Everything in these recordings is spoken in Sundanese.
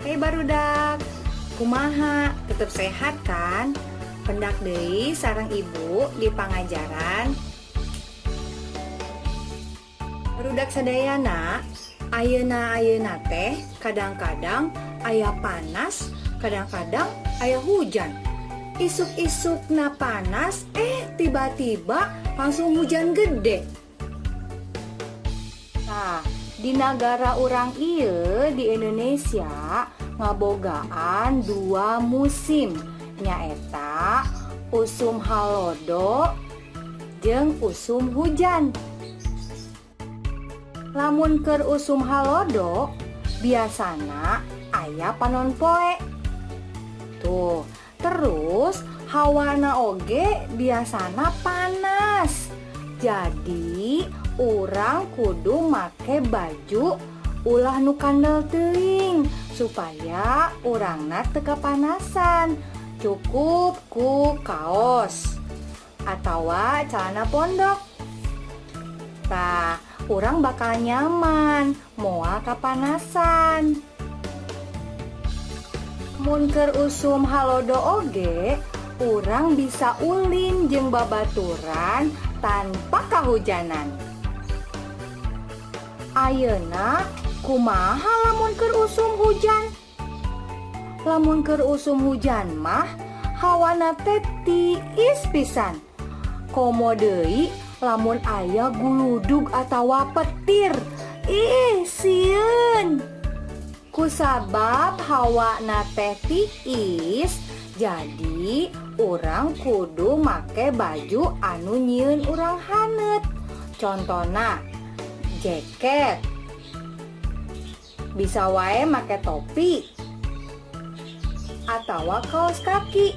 Hei barudak, kumaha, tetep sehat kan? Pendak deui sareng ibu di pangajaran. Barudak sadayana, ayeuna-ayeuna teh kadang-kadang aya panas, kadang-kadang aya hujan. Isuk-isukna panas, eh tiba-tiba langsung hujan gede. Nah, di nagara urang ieu di Indonesia ngabogaan dua musim, nyaeta usum halodo jeung usum hujan. Lamun keur usum halodo biasana aya panon poe. Tuh, terus hawana oge biasana panas. Jadi urang kudu make baju ulah nu kandel teuing supaya urangna teu kapanasan. Cukup ku kaos atawa celana pondok. Tah, urang bakal nyaman, moal kapanasan. Mun keur usum halodo oge, urang bisa ulin jeung babaturan tanpa kahujanan. Ayeuna kumaha lamun keur usum hujan? Lamun keur usum hujan mah hawana teh tiis pisan. Komo deui lamun aya guludug atawa petir. Ih, sieun. Kusabab hawana teh tiis, jadi urang kudu make baju anu nyieun urang haneut. Contona jaket. Bisa wae make topi atawa kaos kaki.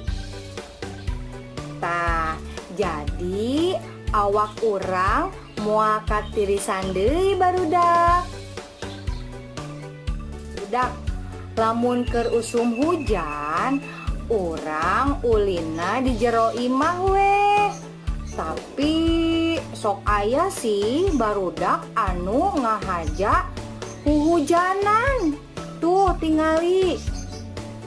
Tah, jadi awak urang moal katirisan deui, barudak. Budak, lamun keur usum hujan, urang ulinna di jero imah we. Tapi sok aya sih barudak anu ngahaja huhujanan. Tuh, tingali.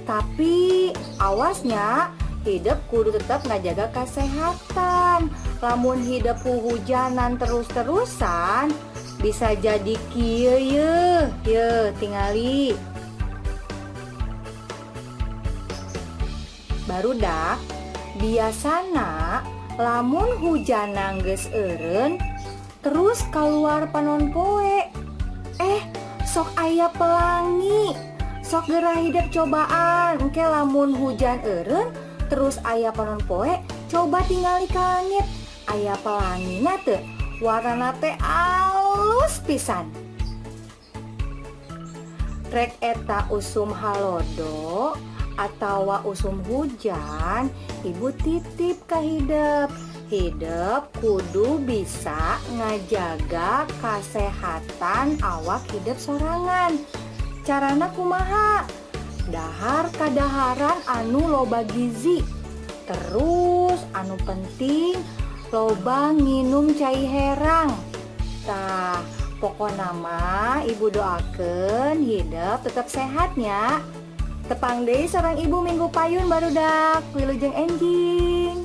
Tapi awas nya, hidep kudu tetap ngajaga kesehatan. Lamun hidep huhujanan terus-terusan bisa jadi kieu ye. Ye, tingali. Barudak, biasana lamun hujan geus eureun terus keluar panon poe. Eh, sok aya pelangi. Sok geura hidep cobaan. Engke lamun hujan eureun terus aya panon poe, coba tingali ka langit. Aya pelangina teu? Warnana teh alus pisan. Rek eta usum halodo atawa usum hujan, ibu titip ka hidep. Hidep kudu bisa ngajaga kasehatan awak hidep sorangan. Carana kumaha? Dahar kadaharan anu loba gizi. Terus anu penting loba nginum cai herang. Tah, pokona mah ibu doakeun hidep tetap sehatnya. Tepang deui sareng ibu minggu payun, barudak. Wilujeng enjing.